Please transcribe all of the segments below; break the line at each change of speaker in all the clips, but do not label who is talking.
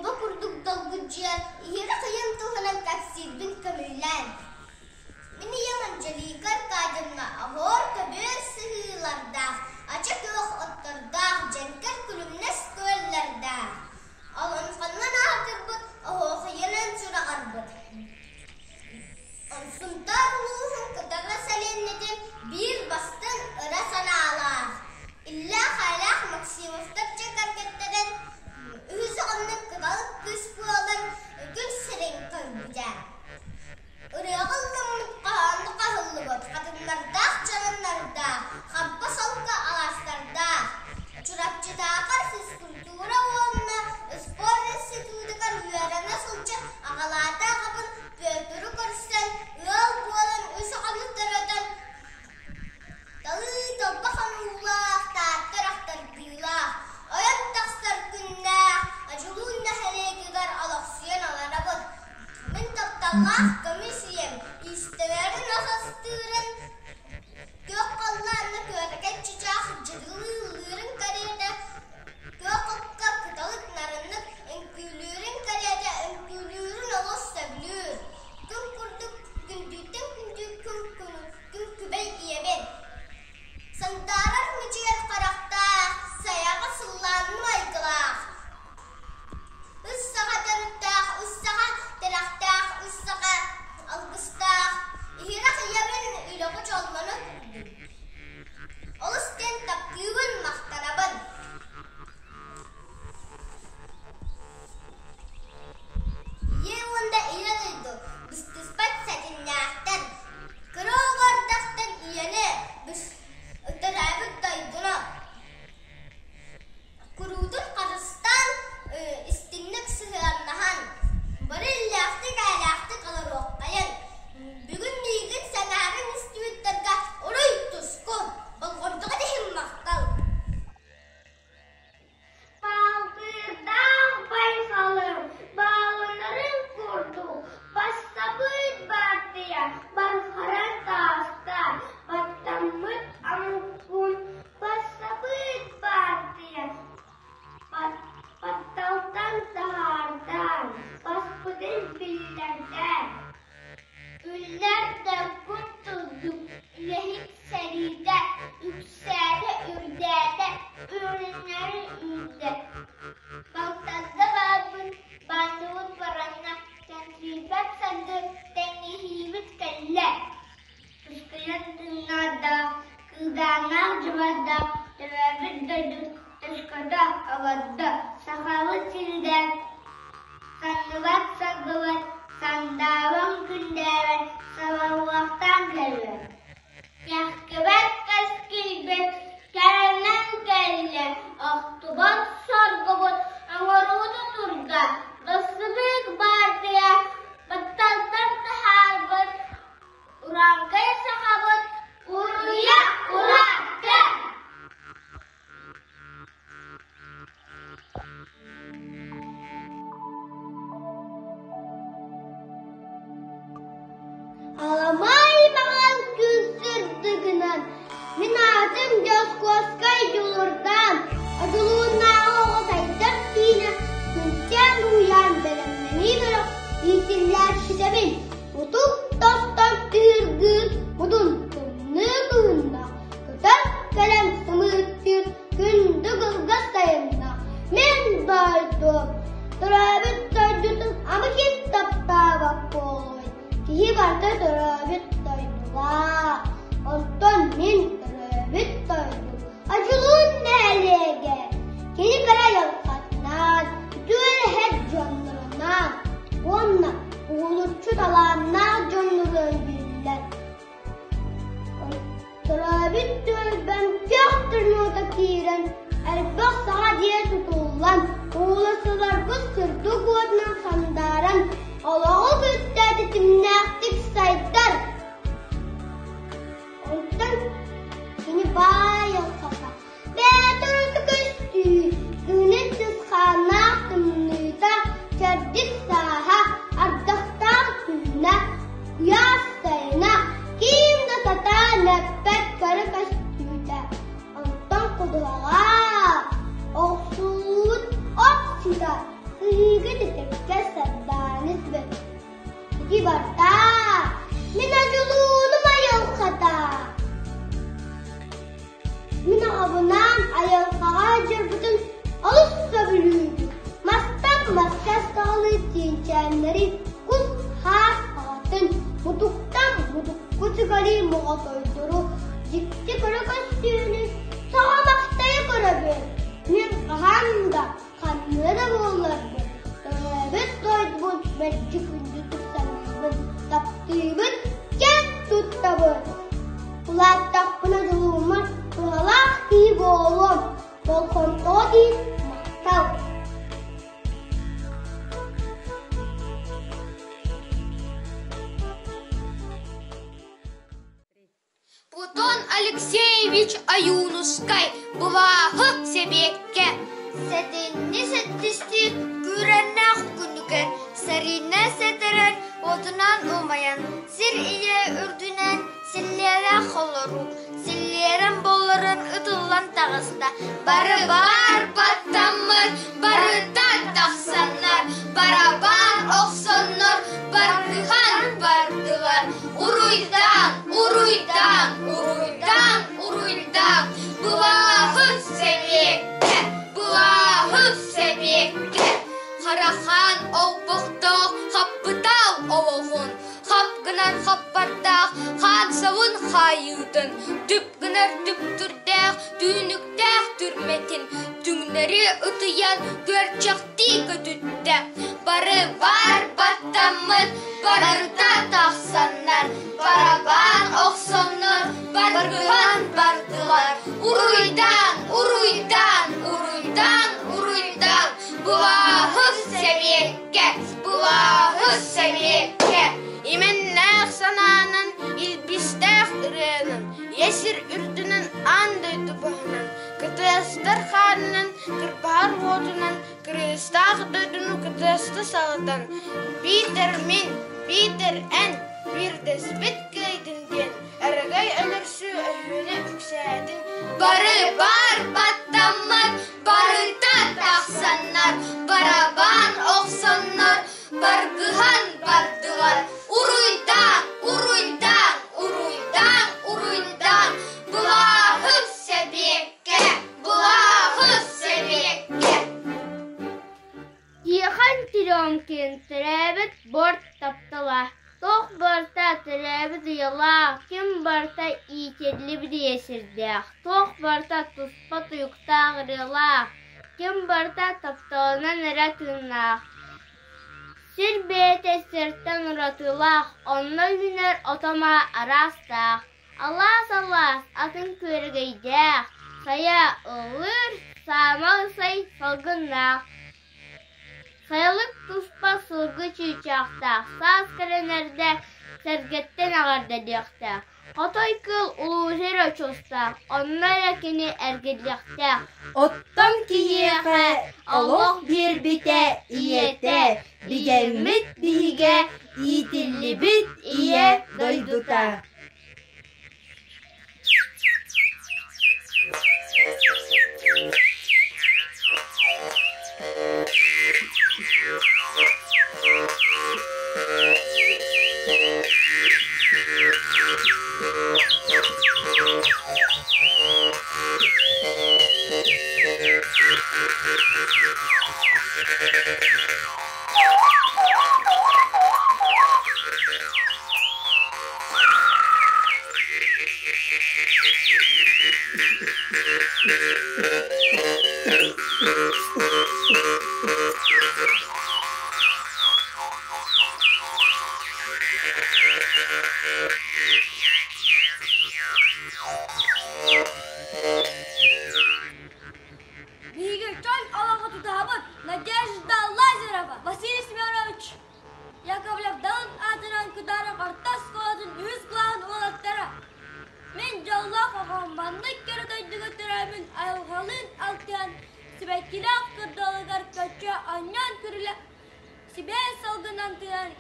кулуба курдук долгуччуйар иһирэх ийэм туһунан кэпсиирбин көҥүллээн. Мин ийэм Анжелика Аркадьевна оһуор-көбүөр сыһыылардаах, ача күөх оттордоох, дьэҥкир күлүмнэс күөллэрдээх, олоҥхоннон аатырбыт оһуохайынан сураҕырбыт. Сунтаар улууһун Кытара сэлиэнньэтин биир бастыҥ ыра санаалаах, иллээх-айлаах Максимовтар дьиэ кэргэттэрин үһүс оҕонньор кыталык кыыс буолан күн сирин көрбүтэ. Ырыаҕа ылламмыт хоһоону хаһыллыбыт хатыҥнардаах чараннардаах, хампа солко алаастардаах, Чурапчытааҕы физкультура уонна спорт институтугар үөрэнэ сылдьан аҕалаата аҕабын Петру көрсөн, ыал буолан үс оҕону төрөтөн, талыы-талба хонуулаах, Таатта үрэхтэрдиилээх, ойон тахсар күннээх Одьулуун нэһилиэгигэр олохсуйан олоробут. Мин тапталлаах көмүс ийэм иистэнэрин ас астыырын, күөх халлаанна күөрэкэй чычаах дьырылыыллыырын кэриэтэ, күөх окко кыталык нарыннык үҥкүүлүүрүн кэриэтэ үҥкүүлүүрүн олус сөбүлүүр. Күн курдук күндүттэн күндү күн күн күбэй ийэбин. Сандаарар мичийэр харахтаах, сайаҕа сыллаанным айгылаах. Үс саха төрүттээх, үс саха тирэхтээх, үс саха алгыстаах, иһирэх ийэбин үлэҕэ чолбоно турдум. Олус диэн таптыыбын, махтанабын. Ийэ уонна ийэ дойду быстыспат сэтиннээхтэр. Кыра оҕо эрдэхтэн ийэни төрөөбүт дойдуну Куруутун харыстаан, истиҥник сыһыаннаһан, бары иллээхтик-ээлээхтик олоруоххайын. Бүгүн миигин сэҥээрэн истибиттэргэ уруй-туску, болҕомтоҕут иһин махтал!
Балтыырдаах байҕалым баалынарын курдук бассабыыт баартыйа барҕаран таҕыста, баттаммыт омукпун Бассабыыт баартыйа батталтан таһаарда, баспытын биллэрдэ. Үллэр долгун курдук үлэһит сэриитэ үксээтэ, үрдээтэ, үрүҥнэри үүрдэ. Балтарга баарбын баанныбыт баранна, кэнсиэрбэт саннын тэҥнэһиибит кэллэ. Тускуйан тыыннаах, кыыдааннаах дьыбардаах төрөөбүт дойдум Туската олордо, Сахабыт сиригэр санныбат саргыбат, сандаабан күндээбэт, сабарҕахтаан кэллэ. Кэхтибэт кэскилбит кэрэнэн кэллэ, охтубат соргубут оҥоруута турда, Бассыбыык баартыйа батталтан таһаарбыт Урааҥхай сахабыт уруйа ураатта!
Аламай маҥан күн сырдыгынан мин аатым Дьоскуоскай Дьулурдаан Одьулууннааҕы оҕо сайдар киинэ Күнчээн уһуйаан бэлэмнэнии бөлөх иитиллээччитэбин. Утук тостон тыыргыыр, мутун тымныы кыһыннаах, көтөр кэлэн сымыыттыыр күндү кылгас сайыннаах. Мин дойдум, төрөөбүт дойдутун ама ким таптаабат буолуой? Киһи барыта төрөөбүт дойдулаах. Онтон мин төрөөбүт дойдум Одьулуун нэһилиэгэ. Кини кыра айылҕатынан, үтүө дьоннорунан уонна уһулуччу талааннаах дьоннорунан биллэр. Төрөөбүт түөлбэм күөх тырныыта киирэн, элбэх саҥа дьиэ тутуллан, уулуссаларбыт сырдык уотунан сандааран, олоҕу кытта тэтимнээхтик сайдар. Онтон кини баай алҕата Бэйэтэ ураты көстүү, күнүн сысхааннаах тымныыта, чэбдик сааһа, ардахтаах күннэ, куйаас сайына, ким да сатаан эппэт кэрэ көстүүтэ. Онтон кудуһаҕа охсуллубут от сыта. киһи барда, мин одьулуунум айылҕата. Мин аҕабынаан айылҕаҕа дьарбытын олус сөбүлүүбүн. Мастан маска саҕалыы тиинчээннэри кус-хаас аҕатын, мутуктан мутукку сыгалыы моҕотойдору дьикти көрө көстүүнү саҕа-махтайа көрөбүн. Мин хаһан да, ханна да буолларбын, төрөөбүт дойдубун мэлдьи күндүтүк саныыбын, таптыыбын, киэн туттабын. Улааттахпына дьулуһуммар туһалаах киһи буолуом, болҕомтоҕо диир махтал.
Платон Алексеевич Ойуунускай былааһы сэбиэккэ
Сэтинньи сэттистии күүрэннээх күнүгэр сэрииннэ сэтэрэр уотунан умайан, сир ийэ үрдүнэн силлиэлээх холорук, силлиэрэн боллорун ытыллан таҕыста.
Бары баар баттаммыт, барыта тахсаннар, барабаан охсоннор, баргыһан бардылар. Уруйдаан, уруйдаан, уруйдаан, уруйдаан, былааһыт сэбиэккэ, былааһыт сэбиэккэ. Харахаан олбохтоох хаппытаал олоҕун, хап гынар хаппардаах хаан сабын хаайыытын, түп гынар түптүрдээх түүнүктээх түрмэтин түҥнэри ытыйан күөрчэхтии көтүттэ. Бары баар баттаммыт барыта тахсаннар, барабаан охсоннор, баргыһан бардылар. Уруйдаан, уруйдаан, уруйдаан, уруйдаан, былааһы сэбиэккэ, былааһы сэбиэккэ.
Имэннээх санаанан, илбистээх ырыанан, ийэ сир үрдүнэн аан дойду баһынан, кытыастар хаанынан, кырбаһар уотунан, кырыыстаах дойдуну кытыаста салатан, биитэр мин, биитэр эн, биирдэспит кыайдын диэн, өрөгөй өлөрсүү өһүөнэ үксээтин.
Бары бар баттаммыт, барыта тахсаннар, барабаан охсоннор, баргыһан бардылар. Уруйдаан, уруйдаан, уруйдаан, уруйдаан, былааһы сэбиэккэ, былааһы сэбиэккэ.
Тихон Теремкин төрөөбүт борт таптала, туох барыта төрөөбүт ыйалаах, ким барыта иитиллибит ийэ сирдээх, туох барыта туспа туйуктаах ырыалаах, ким барыта тапталынан эрэ тыыннаах. Сир бэйэтэ сиртэн уратылаах, онно үүнэр ото-маа араастаах, алаас-алаас атын күөрэгэйдээх, сайа ыллыыр, саамал сай салгыннаах. Сайылык туспа сылгы чыычаахтаах, саас кэлэн эрдэ сэргэттэн эҕэрдэлиэхтээх. Хотой кыыл улууһу эрэ очуостаах, онно эрэ кини эргиллиэхтээх.
Оттон киһиэхэ олох биэрбитэ ийэтэ, бигэммит биһигэ, иитиллибит ийэ дойдута.
Биһиги чөл олоҕу тутуһабыт Надежда Лазарева, Василий Семенович Яковлев Далын аатынан Кытаанах орто оскуолатын үһүс кылааһын уолаттара. Мин дьоллоох оҕом маннык кэрэ дойдуга төрөөмүн айылҕалыын алтыһан сибэккилээх кырдалыгар көччө анньан күрүлэ сибээс салгынан тыынан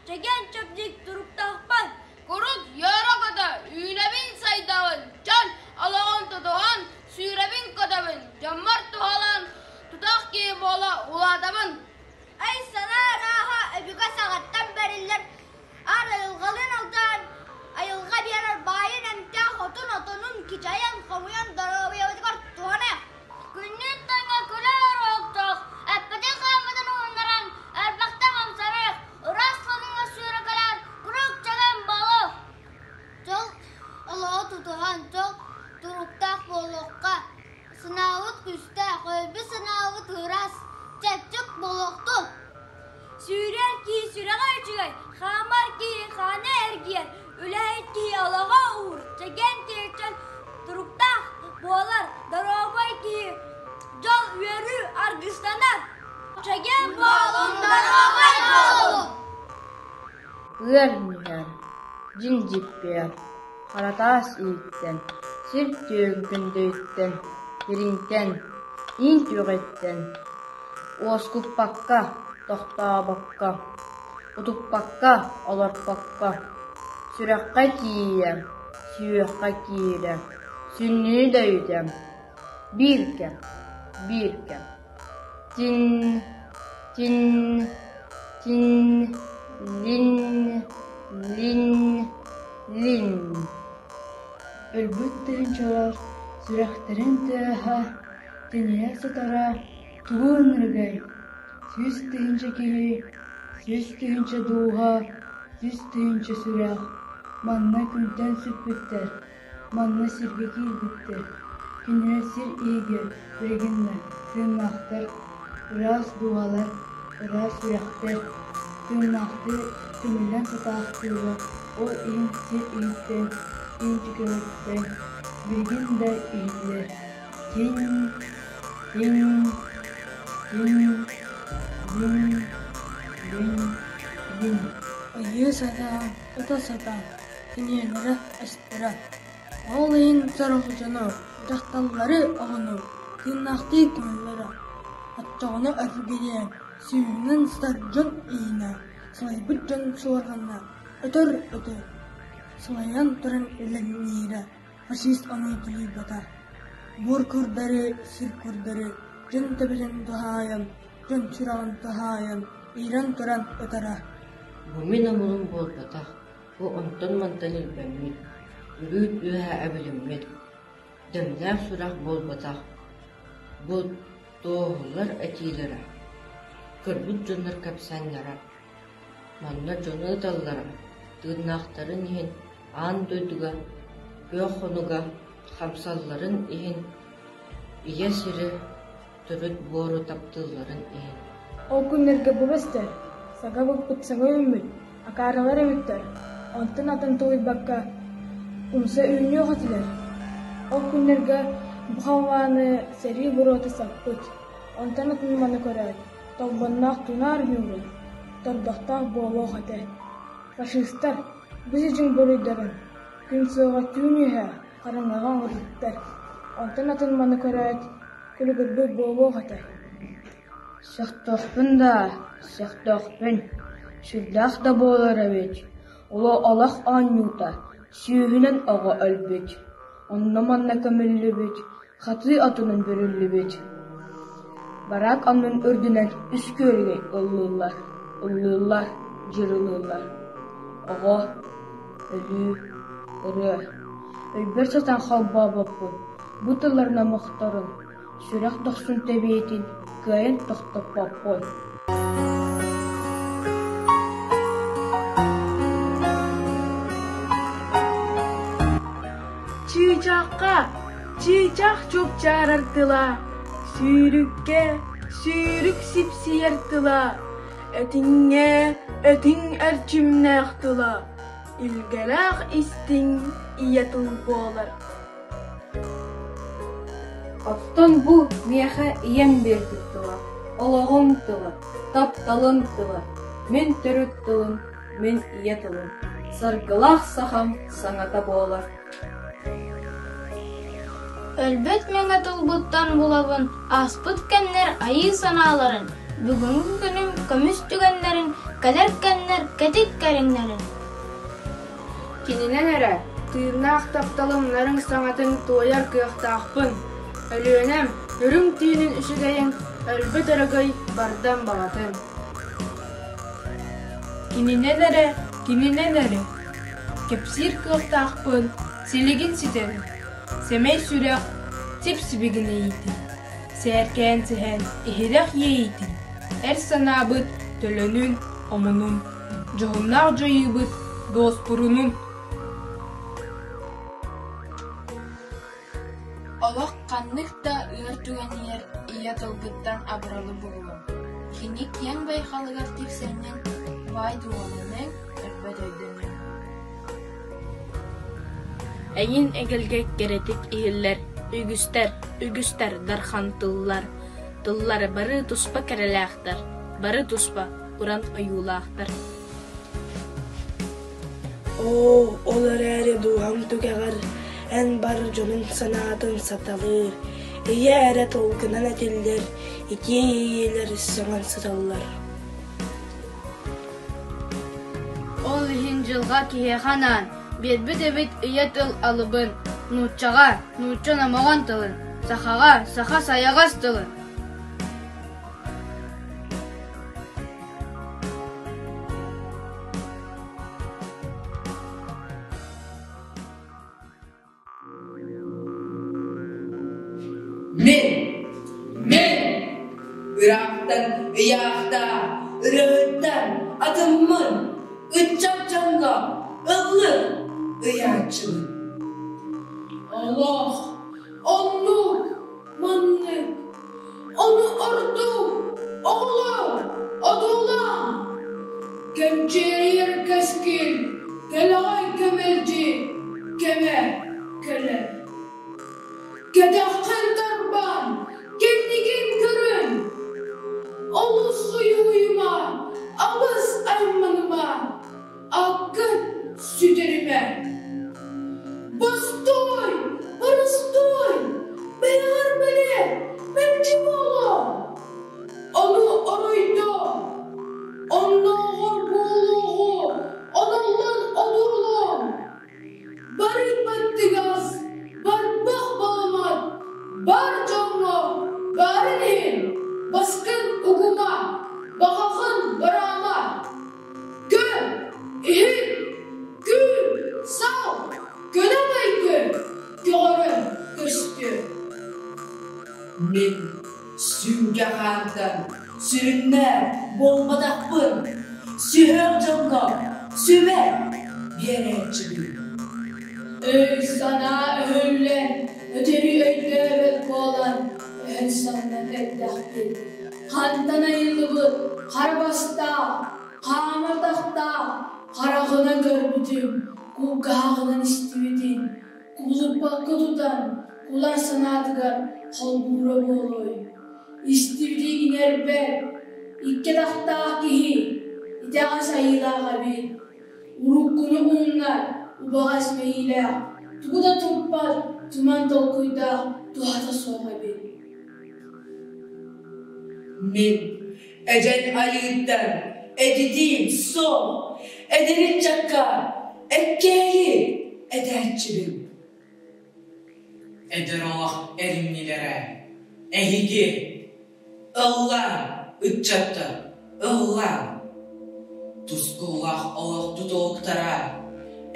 чэгиэн чэбдик туруктаахпын.
Куруук үөрэ-көтө үүнэбин-сайдабын, дьон олоҕун тутуһан, сүүрэбин-көтөбүн, дьоммор туһалаан, тутаах киһи буола улаатабын.
Ай санаа арааһа өбүгэ саҕаттан бэриллэр.
Чэгиэн киһиччэн туруктаах буолар, доруобай киһи дьол үөрүү аргыстанар. Чэгиэн буолуҥ, доруобай буолуҥ!
Ыар нүһэр, дьиҥ дьиппиэр, хара таас иһиттэн, сир түөһүн көндөйүттэн, дириҥтэн, иин түгэҕиттэн, уоскуппакка, тохтообокко, утуппакка, олорпокко, сүрэххэ тиийэ, сүһүөххэ киирэ, сүнньүнү дөйүтэ, биир кэм, биир кэм, тин, тин, тин, лин, лин, лин.
Өлбүт тыһыынчалар сүрэхтэрин тыаһа тэнийэ сытара тугу ынырыгай? 100 000 киһи, 100 000 дууһа, 100 000 сүрэх манна күнтэн сүппүттэр, манна сиргэ киирбиттэр. Кинилэр сир иһигэр билигин да тыыннаахтар, ыраас дууһалар, ыраас сүрэхтэр, тыыннаахтыы түмүллэн сытаахтыыллар, ол иһин сир иһиттэн, иин түгэҕиттэн билигин да иһиллэр. Тиҥ, тиҥ, тиҥ, лиҥ, лиҥ, лиҥ.
Ыйыы сатаан, ыта сатаан, киниэнэрэ эстэрэ. Ол иһин сорох дьону, дьахталлары оҕону тыыннаахтыы көмөллөрө. Оччоҕуна өргүлээн, сүүһүнэн сытар дьон иинэ, сылайбыт дьон суорҕанна өтөр-өтөр сылайан туран үлэлиирэ. Фашист ону тулуйбата, буор курдары, сир курдары, дьон төбөтүн туһаайан, дьон сүрэҕин туһаайан, иирэн туран ытара.
Бу мин омугум буолбатах, бу онтон-мантан илбэммит, үрүүт үөһэ эбилиммит, дэмнээх сурах буолбатах, бу туоһулар этиилэрэ, көрбүт дьоннор кэпсээннэрэ Манна дьону ыталлара, тыыннаахтарын иһин аан дойдуга күөх хонуга хамсалларын иһин, ийэ сири, төрүт буору таптыылларын иһин.
Ол күннэргэ бу бэстэр, саҥа быкпыт саҥа үүммүт, акаарылар эбиттэр, онтон атын тулуйбакка умса үүнүөх этилэр. Ол күннэргэ бу халлааны сэрии буруота саппыт, онтон атын маны көрөөт, Толбонноох тунаар ньуурун, тордохтоох буолуох этэ. Фашистар бу сидьиҥ буруйдарын күн суоҕа түүн үөһэ хараҥаҕа оҥорбуттар, онтон атын маны көрөөт, күлүгүрбүт буолуох этэ.
Сөхтөхпүн да, сөхтөхпүн, сүрдээх да буолар эбит, улуу олох оонньуута, сүүһүнэн оҕо өлбүт, онно-манна көмүллүбүт, хатыы отунан бүрүллүбүт. Бараак оннун үрдүнэн үс күөрэгэй ыллыыллар, ыллыыллар, дьырылыыллар. Оҕо, өлүү, ырыа. Өйбөр сатаан холбообоппун, бу тыллар номохторун, сүрэх дохсун тэбиэтин кыайан тохтоппоппун.
Чыычаахха чыычаах чуопчаарар тыла, сүүрүккэ сүүрүк сипсийэр тыла, этиҥҥэ этиҥ эрчимнээх тыла, илгэлээх истиҥ ийэ тыл буолар.
Оттон бу миэхэ ийэм биэрбит тыла, олоҕум тыла, тапталым тыла, мин төрүт тылым, мин ийэ тылым, саргылаах сахам саҥата буолар.
Өлбөт мэҥэ тылбыттан булабын ааспыт кэмнэр айыы санааларын, бүгүҥҥү күнүм көмүс түгэннэрин, кэлэр кэмнэр кэтит кэриҥнэрин.
Кининэн эрэ тыыннаах тапталым нарын саҥатын туойар кыахтаахпын. Өлүөнэм үрүҥ түүнүн үчүгэйин, өлбөт өрөгөй бардам баҕатын.
Кининэн эрэ, кининэн эрэ кэпсиир кыахтаахпын силигин ситэрин, сэмэй сүрэх сип-сибигин иитин, сээркээн сэһэн иһирэх иэйиитин, эр санаабыт төлөнүн, омунун, дьоһуннаах дьайыыбыт дуоспурунун.
Олох ханнык да ыар түгэнигэр ийэ тылгыттан абыралы булуоҥ. Кини киэҥ байҕалыгар тиксэҥҥин баай дууһаланыаҥ, өлбөт өйдөнүөҥ.
Эҥин эгэлгэ кэрэтик иһиллэр, үгүстэр, үгүстэр дархан тыллар, тыллар бары туспа кэрэлээхтэр, бары туспа уран ойуулаахтар.
Оо, ол эрээри дууһаҥ түгэҕэр эн бар дьонуҥ санаатын саталыыр, ийэ эрэ тылгынан этиллэр итии иэйиилэр сөҥөн сыталлар.
Ол иһин дьылҕа киһиэхэ анаан биэрбит эбит ийэ тыл алыбын, нууччаҕа нуучча номоҕон тылын, сахаҕа саха сайаҕас тылын.
Мин, мин ыраахтан ыйаахтаах ырыаһыттан атыммын, ыччат дьоҥҥо ыллык ыйааччыбын.
Олох оннук, маннык, ону ордук оҕолор одуулаан, кэмчиэрийэр кэскил, кэлэҕэй кэмэлдьи кэмэ кэлэр. Кэтэххин тарбаан, кэннигин көрүн, олус суйуйума, алыс айманыма, аккын сүтэримэ. Бостуой, боростуой, бэйэҕэр бэлиэ, мэлдьи буолуо. Ону оройдоо, оннооҕор буолуоҕу оноллон одуулуоҥ. Бары баттыгас, барбах баламат, бар дьоҥҥо баарын иһин баскын угума, баҕаҕын бараама. Көр, иһит, күүр, сал, көнө майгы көҕөрө көстүө.
Мин сүҥкэ хаантан сүрүннээн буолбатахпын, сүһүөх дьоҥҥо сүбэ биэрээччибин.
Өй-санаа өһүллэн, өтөрү өйдөөбөт буолан, өһөн-саннан эрдэхпит. Хантан айыллыбыт хара бастаах, хаама атахтаах, хараҕынан көрбүтүм, кулгааҕынан истибитин, кубулуппакка тутан, кулар санаатыгар холбуура буолуой. Истибити иҥэрбэт, икки атахтаах киһи итэҕэс айыылаах эбит. Уруккуну умнар, убаҕас мэйиилээх, тугу да туппат, туман толкуйдаах туһата суох эбит.
Мин эдьэн айыыттан эдитиим суох, эдэр ыччакка эккээйи этээччибин. Эдэр олох эриҥнилэрэ, эһиги ыллаан, ыччаттар, ыллаан. Тускуллаах олох тутулуктара,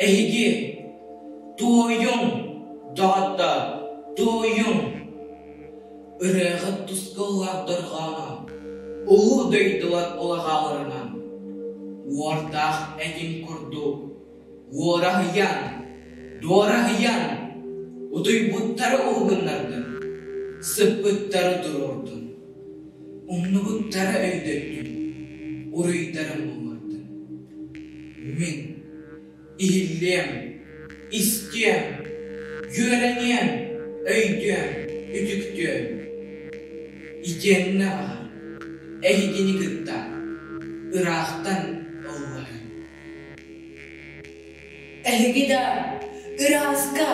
эһиги туойуҥ, доҕоттор, туойуҥ. Ырыаҕыт тускуллаах дорҕооно улуу дойдулар улаҕаларынан уордаах этиҥ курдук уораһыйан, дуораһыйан утуйбуттары уһугуннардын, сыппыттары туруордун, умнубуттары өйдөттүн, уруйдарын буллардын. Мин иһиллиэм, истиэм, үөрэниэм, өйдүөм, үтүктүөм. Итиэннэ баҕар, эһигини кытта ыраахтан ылларым.
Эһиги да ырааска,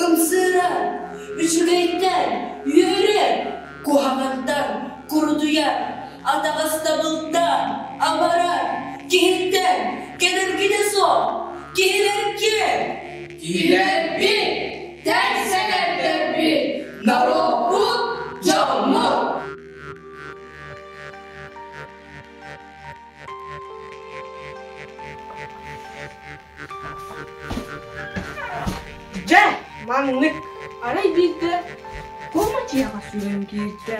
ымсыыра, үчүгэйтэн үөрэ, куһаҕантан курутуйа, атаҕастабылтан абара, киһиттэн кэлэргитэ суох, киһилэргит!
Киһилэрбит, тэҥ сэгэрдэрбит, норуоппут, дьоммут!
Дьэ, маннык арай биирдэ куома дьиэҕэ сүүрэн киирдэ.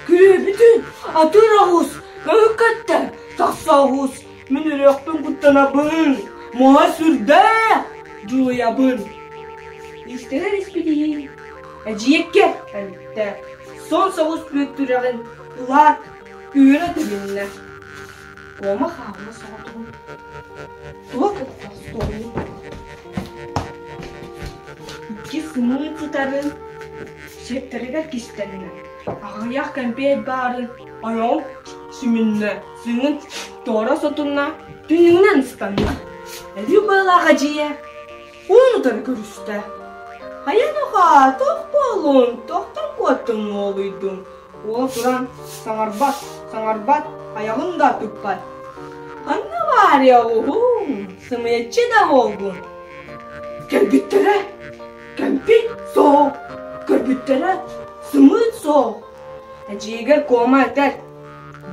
Күрүөбүтүн атыыр оҕус, көһүккэттэн тахса оҕус, мин үрүөхпүн куттанабын, муоһа сүрдээх, дьулуйабын. Истэрэр испитиһин эдьиийкэ эбиттэ, сон соҕус бүөттүрэҕин ылаат Үөрэ тилиннэ, Куома хаалла соҕотоҕун, тула кытта остуолун.
Икки сымыыт сытарын сиэптэригэр кистэннэ, аҕыйах кэмпиэт баарын ойоҕун сүмүннэ, сыҥын туора сотунна, түннүгүнэн ыстанна. Өлүү быалаах эдьиийэ уун утары көрүстэ. Хайа нохоо, туох буоллуҥ, туохтан куоттуҥ, уолуйдуҥ? Уол туран саҥарбат, саҥарбат, айаҕын да туппат. Ханна баарый оҕуһуҥ, сымыйаччы да буолгун? Кэлбиттэрэ, кэмпит суох, көрбүттэрэ, сымыыт суох. Эдьиийигэр Куома этэр: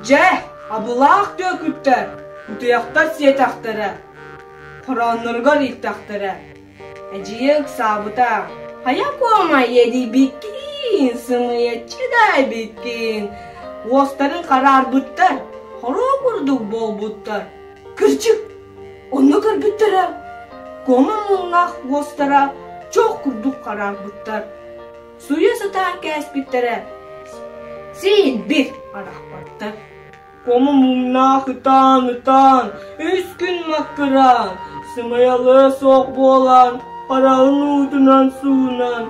«Дьэ, абылаах түөкүттэр, кутуйахтар сиэтэхтэрэ, хороонноругар ииттэхтэрэ». Эдьиийэ ыксаабыта: «Хайа Куома иэдийбиккин, сымыйаччы да эбиккин, уостарын хараарбыттар, хоруо курдук буолбуттар. Кырдьык, онно көрбүттэрэ, Куома муҥнаах уостара чох курдук хараарбыттар, суйа сатаан кээспиттэрэ, син бир арахпаттар». Кому муҥнаах ытаан-ытаан, үс күн маккыраан, сымыйалыа суох буолан, хараҕын уутунан суунан,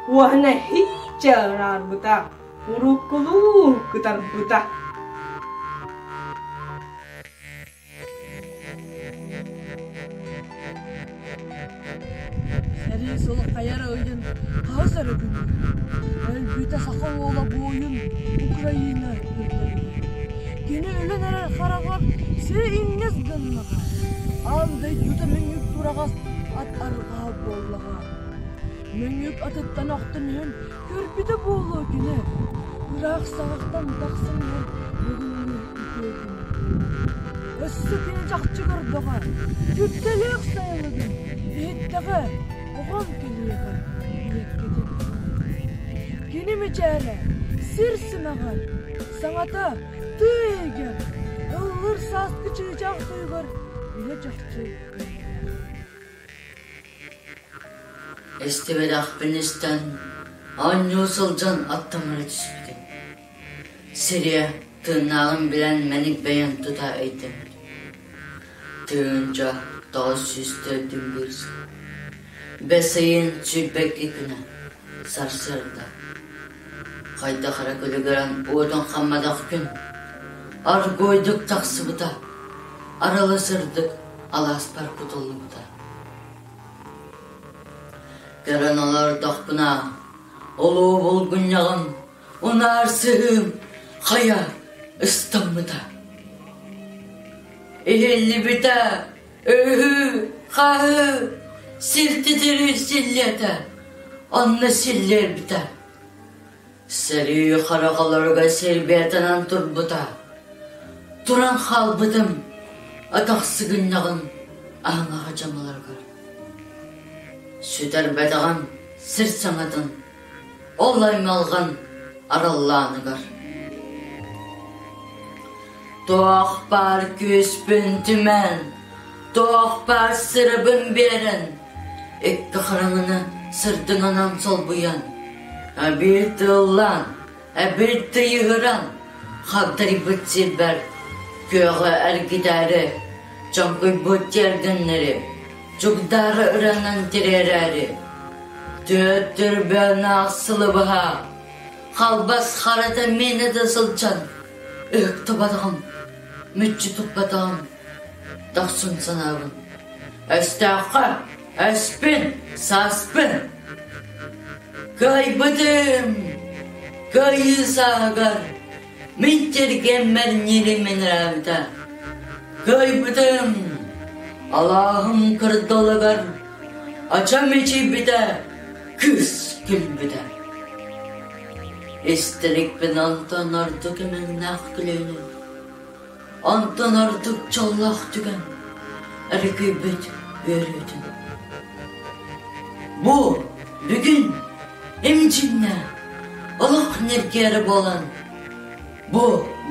уоһун эһииччэ ыраарбыта, уруккулуу кытарбыта.
Сэрии сыл хайа эрэ ыйын хаһыс эрэ күнүгэр өлбүтэ саха уола буойун Украина үрдэлигэр. Кини өлөн эрэр хараҕар сири иҥнэс гыннаҕа, аан дойдута мөҥүк тураҕас ат арҕаһа буоллаҕа. Мөҥүк атыттан охтон иһэн Көрбүтэ буолуо кини, ыраах саҕахтан тахсан иһэр бүгүҥҥү үтүө күнү. Өссө кини чахчы көрдөҕө, күртэлээх сайылыгын иһиттэҕэ, оҕом кэлиэҕэ ийэккэтин. Кини мичээрэ сир симэҕэр, саҥата тыа иһигэр, ыллыр сааскы чыычаах тойугар илэ чахчы
Истибэтэхпин истэн, оонньуу сылдьан аттыммыра түспүтүм. Сириэ тыыннааҕын билэн мэник бэйэм тута өйдөммүтүм. 1994 сыл. Бэс ыйын 22 күнэ, сарсыарда. Хайдах эрэ күлүгүрэн уотун хамматах күн аргуойдук тахсыбыта, арылы сырдык алааспар кутуллубута. Көрөн олордохпуна, улуу булгунньаҕым, унаар сыһыым хайа ыстаммыта. Иһиллибитэ, өһүү, хаһыы, сир титирии силлиэтэ, онно силлиэрбитэ. Сэрии хараҕаларыгар сирбиэтэнэн турбута. Туран хаалбытым, атах сыгынньаҕын аһыҥаҕа дьамаларыгар. Сүтэрбэтэҕим сир саҥатын, ол аймалҕан араллааныгар. Туох баар күүспүн түмэн, туох баар сырабын биэрэн, икки хараҥаны сырдыҥынан солбуйан, эбии тыллаан, эбии тыйыһыран, хагдарыйбыт сирбэр күөҕү эргитээри, чоҥкуйбут тиэргэннэри, чугдаары ырыанан тириэрээри, түөрт түрбээнээх сылы быһа халбас харата миэнэ да сылдьан, ыһыктыбатаҕым, мүччү туппатаҕым, дохсун санаабын. Өстөөххө өспүн, саспын. Кыайбытым! Кыайыы сааһыгар мин тиргэммэр ньириминэрээбитэ. Кыайбытым! Алааһым кырдалыгар ачам ичийбитэ, кыыс күлбүтэ. Истэрикпин онтон ордук имэҥнээх күлүүнү Онтон ордук дьоллоох түгэн өрүкүйбүт үөрүүтүн. Бу бүгүн имдьиннэ олох ньиргиэрэ буолан, бу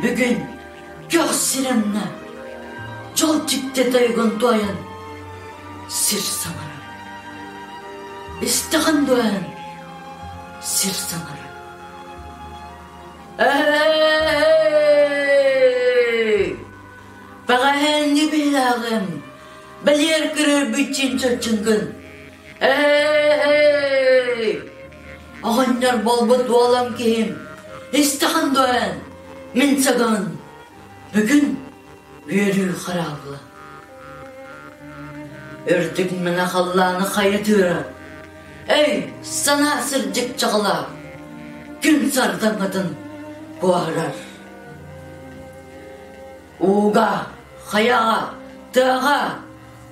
бүгүн көх сирэмнэ дьол дьикти тойугун туойан сир саҥарар. Истэҕин дуо эн сир саҥарар. Эй! Бэҕэһээҥҥи Эй, оҕонньор буолбут уолам киһим, истэҕин дуо эн, мин сагын, бүгүн үөрүү хараабыла. Үрдүк мэнэ халлааны хайа тыыра, эй, санаа сырдьык чаҕыла, күн сардаҥатын куоһарар. Ууга, хайаҕа, тыаҕа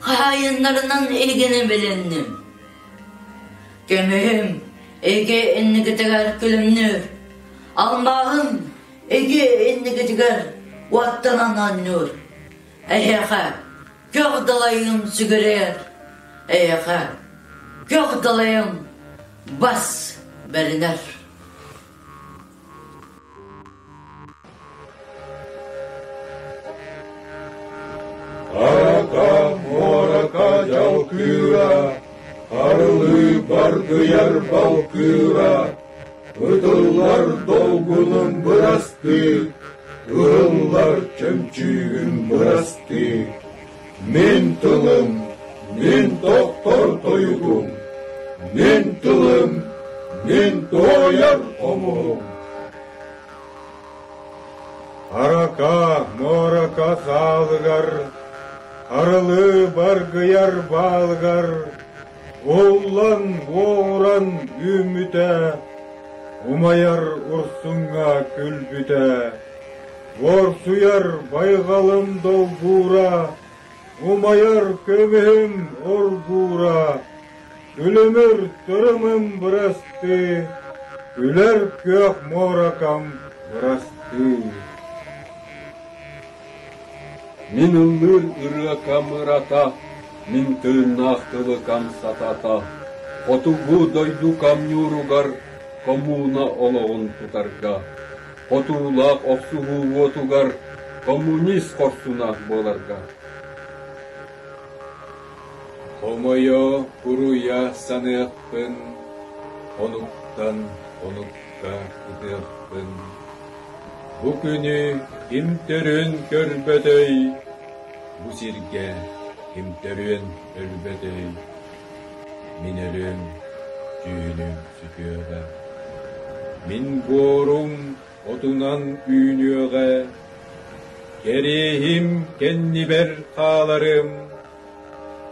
хаһаайыннарынан эһигини билинним. Көмүһүм эйгэ инникитигэр күлүмнүүр, алмааһым эйгэ инникитигэр уоттанан оонньуур. Эһиэхэ көх далайым сүгүрүйэр, эйиэхэ көх далайым бас бэринэр.
Арака, муорака дьалкыыра, арылыы баргыйар балкыыра, ытыллар долгунун бырастыы, ыһыллар чөмчүүгүн бырастыы. Мин тылым, мин тохтор тойугум, мин тылым, мин туойар хомуһум. Арака, муорака саалыгар, арылыы баргыйар баалыгар, уһуллан, уоҕуран үүммүтэ, умайар урсуҥҥа күлбүтэ, Уорсуйар байҕалым долгуура, умайар көмүһүм оргуура, күлүмүр тырымым бырастыы, күлэр күөх муоракам бырастыы.
Мин ыллыыр ырыакам ырата, мин тыыннаах тылыкам сатата, хотугу дойду камньууругар коммуна олоҕун тутарга Хотуулаах охсуһуу уотугар коммунист хорсуна буоларга. Хомойо, буруйа саныахпын, онуктан онукка ытыахпын. Бу күнү ким төрүөн көрбөтөй, бу сиргэ ким төрүөн өлбөтөй. Мин өлүөм, түүнүм сүтүөҕэ. Мин буорум отунан үүнүөҕэ, кэриэһим кэннибэр хааларым,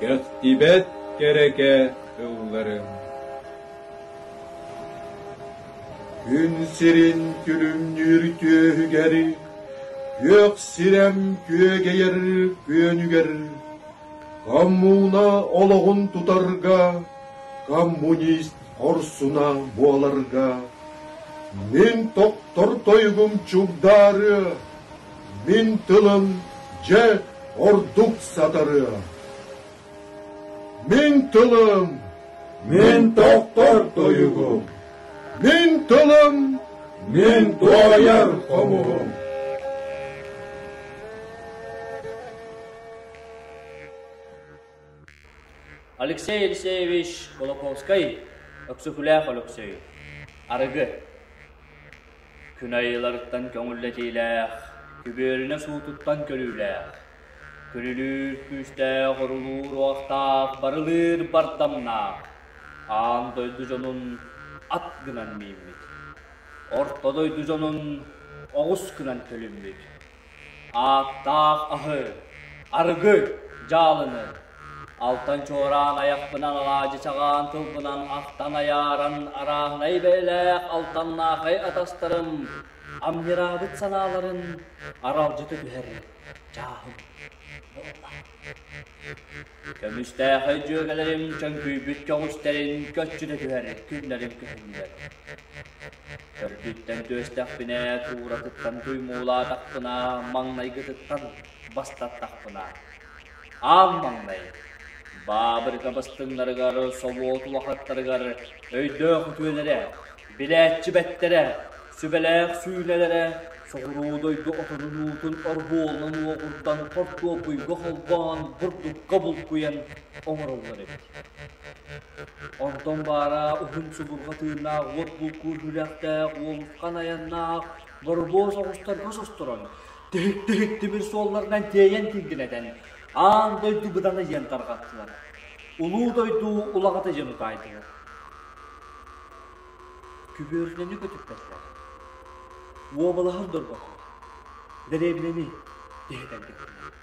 кэхтибэт кэрэкэ тылларым.
Күн сирин күлүмнүүр түөһүгэр, күөх сирэм күөгэйэр күөнүгэр Коммуна олоҕун тутарга, коммунист хорсуна буоларга мин тохтор тойугум чугдаарыа, мин тылым дьэ ордук сатарыа. Мин тылым, мин тохтор тойугум, мин тылым, мин туойар хомуһум.
Алексей Елисеевич Кулаковскай, Өксөкүлээх Өлөксөй, Арыгы. Күн айыларыттан көҥүллэтиилээх, күбүөрүнэ суутуттан көрүүлээх, күрүлүүр күүстээх, орулуур уохтаах, барылыыр бардамнаах, аан дойду дьонун ат гынан мииммит, орто дойду дьонун оҕус гынан көлүммүт. Ааттаах аһы, арыгы дьаалыны, алтан чуораан айахпынан алаадьы чаҕаан тылбынан ахтан айааран арааһынай бэйэлээх алтаннаахай атастарым амньыраабыт санааларын аралдьыта түһэр чааһым буолла. Көмүстээхэй дьүөгэлэрим чөҥкүйбүт көҕүстэрин көччүтэ түһэр күннэрим көһүннүлэр. Төрдүттэн түөстэхпинэ, тууратыттан туймуулаатахпына, маҥнайгытыттан бастаттахпына. Аан маҥнай баабырыка бастыҥнарыгар, собуот улахаттарыгар өйдөөх үтүөлэрэ, билээччи бэттэрэ, сүбэлээх сүүнэлэрэ соҕуруу дойду отонун уутун оргуолунан уоҕурдан хортуоппуйга холбоон бурдукка булкуйан оҥороллор эбит. Онтон баара уһун субурҕа тыыннаах уот булкуур күрэхтээх уолусхан айаннаах боробуос оҕустарга состорон, тиһик-тиһик тимир суолларынан тиэйэн тиҥкинэтэн, аан дойду быдана диэн тарҕаттылар. Улуу дойду улаҕата диэн утаайдылар. Күбүөрүнэни көтүппэтилэр. Уобалаһын дорботулар. Дэриэбинэни тэһитэн кэттилэр.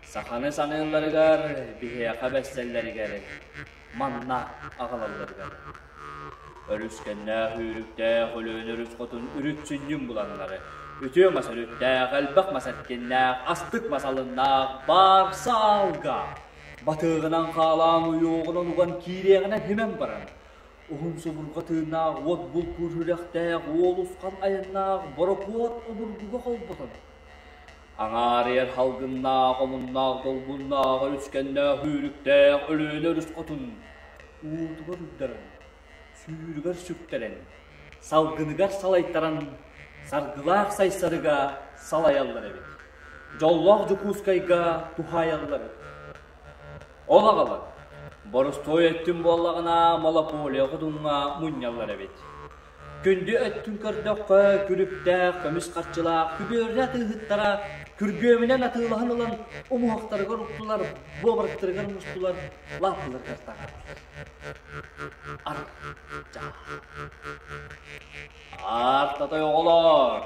Саханы саныылларыгар, биһиэхэ бэссэллэригэр, манна аҕалалларыгар. Өрүскэннээх үүрүктээх Өлөөн өрүс хотун үрүт сүнньүн буланнары, үтүө мас өрүттээх, элбэх мас эркиннээх, астык мас алыннаах баарса аалга батыаҕынан хаалаан уйуоҕунан уган киириэҕинэн химэн баран, уһун субурҕа тыыннаах уот булкуур үрэхтээх уолусхан айаннаах борокуот обургуга холботон, аҥаарыйар халгыннаах, омуннаах, долгуннаах, өрүскэннээх, үүрүктээх Өлүөнэ өрүс хотун уутугар уйдаран, сүүрүгэр сүктэрэн, салгыныгар салайтаран, саргылаах Сайсарыга салайаллар эбит. Дьоллоох Дьокуускайга туһаайаллар эбит. Ол аҕалан, боростуой өттүн буоллаҕына, монополия хотуҥҥа мунньаллар эбит. Күндү өттүн көрдөххө, күлүктээх, көмүс харчылаах күбүөрүнэ атыыһыттара күргүөмүнэн атыылаһан ылан умуһахтарыгар уктулар, буобарыктарыгар мустулар, лааппыларыгар таҥардылар. Аар-татай оҕолоор,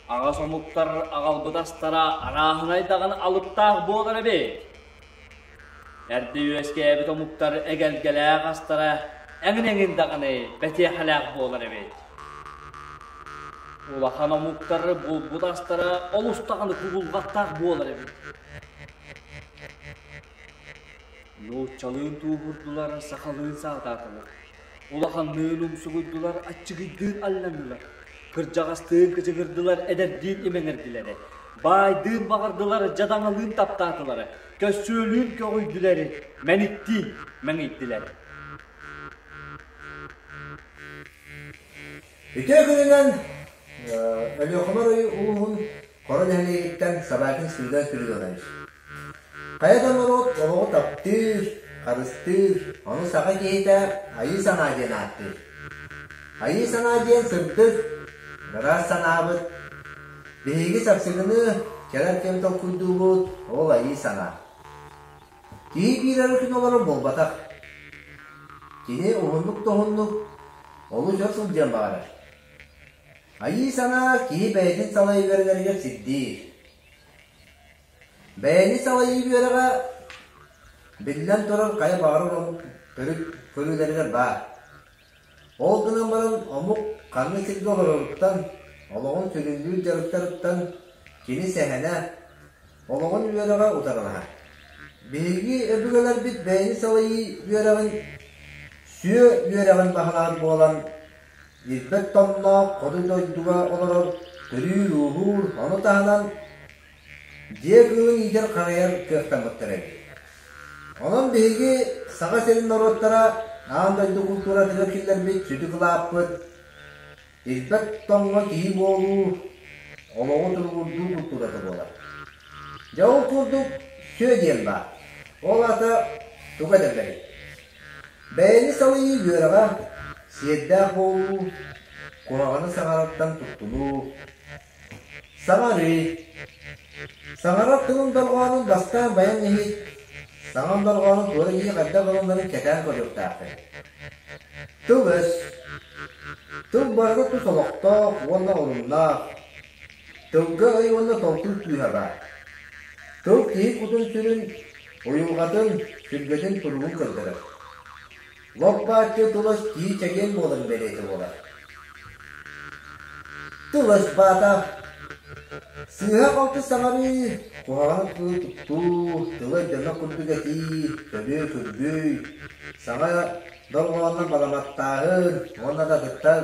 аҕас омуктар аҕалбыт астара арааһынай даҕаны алыптаах буолар эбит. Эрдэ үөскээбит омуктар эгэлгэлээх астара эҥин-эҥин даҕаны бэтиэхэлээх буолар эбит. Улахан омуктар булбут астара олус даҕаны кубулҕаттаах буолар эбит. Нууччалыын тууһурдулар, сахалыын саатаатылар. Улаханныын умсугуйдулар, аччыгыйдыын алланнылар. Кырдьаҕастыын кычыгырдылар, эдэрдиин имэҥэрдилэр. Баайдыын баҕардылар, дьадаҥалыын таптаатылар. Көссүөлүүн көҕүйдүлэр, мэниктиин мэҥийдилэр.
Үтүө күнүнэн Өлүөхүмэ улууһун Хоро нэһилиэгиттэн Собакин Спиридон Спиридонович. Хайа да норуот олоҕу таптыыр, харыстыыр, ону саха киһитэ айыы санаа диэн ааттыыр. Айыы санаа диэн сырдык, ыраас санаабыт. Биһиги сарсыҥҥыны кэлэр кэм толкуйдуубут, ол айыы санаа. Киһи биир эрэ күн олорор буолбатах. Кини уһуннук да уһуннук олус өр сылдьыан баҕарар. Айыы санаа киһи бэйэтин салайыы үөрэнэригэр сирдиир. Бэйэни салайыы үөрэҕэ биллэн турар хайа баҕарар омук төрүт көрүүлэригэр баар. Ол гынан баран омук ханнык сиргэ олороруттан, олоҕун сүрүннүүр дьарыктарыттан кини сэһэнэ, олоҕун үөрэҕэ утарылаһар. Биһиги өбүгэлэрбит бэйэни салайыы үөрэҕин сүө үөрэҕин баһылаан буолан ирбэт тоҥноох хоту дойдуга олорор төрүүр-ууһуур, ону таһынан дьиэ кыылын иитэр-харайар кыахтаммыттар эбит. Онон биһиги Саха сирин норуоттара аан дойду култууратыгар киллэрбит сүдү кылааппыт, ирбэт тоҥҥо киһи буолуу, олоҕу туругурдуу култуурата буолар. Дьэ ол курдук сүө диэн баар. Ол аата тугу этэллэрий? Бэйэни салайыы үөрэҕэ, сиэрдээх буолуу, куһаҕаны саҥарартан туттунуу, саҥарыы. Саҥарар тылын дорҕоонун бастаан байан иһит, саҥан дорҕоонун туора киһи хайдах ылынарын кэтээн көрүөхтээххин. Тыл-өс. Тыл барыта тус олохтоох уонна оруннаах. Тылга өй уонна толкуй күүһэ баар. Тыл киһи кутун-сүрүн, уйулҕатын, сүргэтин туругун көрдөрөр. Лоп-бааччы тыл-өс киһи чэгиэн буоларын бэлиэтэ буолар. Тыл-өс баата Сыыһа-халты саҥарыы, куһаҕаны тылы туттуу, тылы өйдөммөт курдук этии, көбүө-күргүй, саҥа дорҕооннор баламаттааһын уонна да атыттар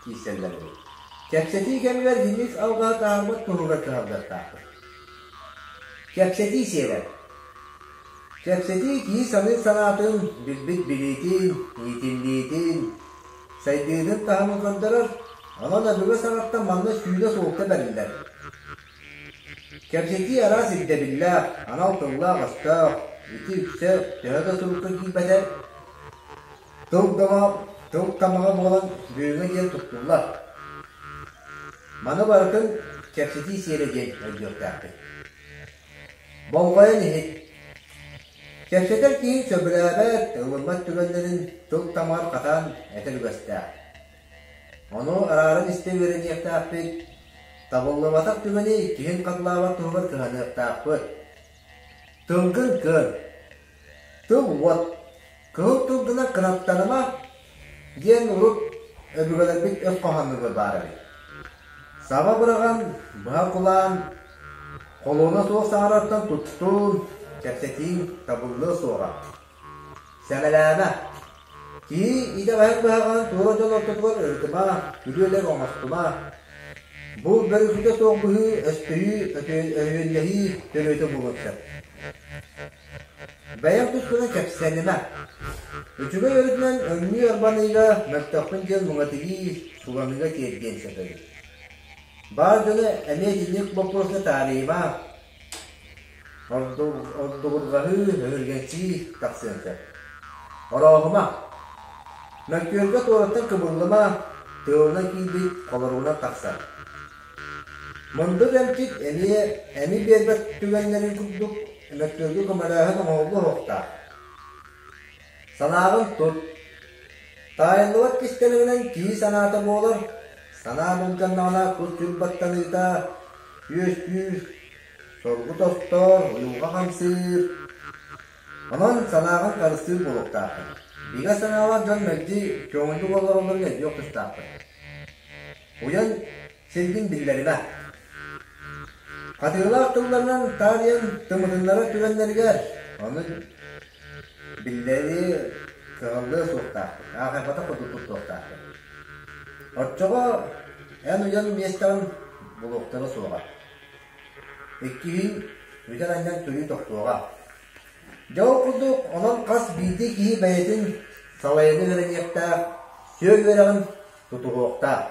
киирсэллэр эбит. Кэпсэтии кэмигэр Денис алҕаһы таһаарбат туһугар кыһаллыахтаахпыт. Кэпсэтии сиэрэ. Кэпсэтии киһи саныыр санаатын, билбит билиитин, иитиллиитин, сайдыытын таһымын көрдөрөр, онон өбүгэ саҕаттан манна сүүнэ суолта бэриллэр. Кэпсэтии араас ирдэбиллээх, анал тыллаах-өстөөх, ити үксэ төһө да сурукка киирбэтэр, Тыл доҕо, тыл тамаҕа буолан бүгүҥҥэ диэн туттуллар. Маны барытын кэпсэтии сиэрэ диэн өйдүөхтээхпит. Болҕойон иһит. Кэпсэтэр киһи сөбүлээбэт, ылыммат түгэннэрин тыл тамаҕар хатаан этэр үгэстээх. Ону арааран истэ үөрэниэхтээхпит, табыллыбатах түгэни иккиһин хатылаабат туһугар кыһаныахтаахпыт. Тылгын кыан, тыл уот, кыһыл тылгынан кынаттаныма диэн урут өбүгэлэрбит өс хоһоонноругар баар эбит. Саба быраҕан, быһа кулаан, холуона суох саҥарартан туттун, кэпсэтииҥ табыллыа суоҕа. Сэмэлээмэ. Киһи итэҕэһин быһаҕаһын туора дьон ортотугар ырытыма, күлүөлэр оҥостума. Бу бөрүкүтэ суох быһыы өстөһүү, өһүөллэһии төрүөтэ буолуон сөп. Бэйэҥ тускунан кэпсэнимэ. Үчүгэй өрүтүнэн өҥнүү арбаныыга мөлтөхпүн диэн муҥатыйыы, суланыыга тиэрдиэн сөп эбит. Баар дьону эмиэ итинник боппуруоска таарыйыма, ордугурҕаһыы, өһүргэнсии тахсыан сөп. Орооһума. Мөккүөргэ туораттан кыбыллыма, тыалынан киирбит холоругунан тахсар. Мындыр эмчит эмиэ эми биэрбэт түгэннэрин курдук мөккүөргэ көмөлөөһөн оҥоһуллуо суохтаах. Санааҕын тут. Таайыллыбат кистэлэҥинэн киһи санаата буолар, санаа былдьаннаҕына кус-сүр баттаныыта, үөскүүр, соргу тостор, уйулҕа хамсыыр. Онон санааҕын харыстыыр буолуохтааххын. Бигэ санаалаах дьон мэлдьи көҥүллүк олороллорун өйдүөх тустааххын. Уйан сиргин биллэримэ. Хатыылаах тылларынан таарыйан тымытыннарар түгэннэригэр ону биллэри кыһаллыа суохтаахпыт, аахайбатах курдук туттуохтаахпыт. Оччоҕо эн уйан миэстэҕин булуохтара суоҕа. Иккиһин бүтэн-анньан түрүү тохтуоҕа. Дьэ ол курдук, онон хас биирдии киһи бэйэтин салайыны үөрэниэхтээх, сүөл үөрэҕин тутуһуохтаах.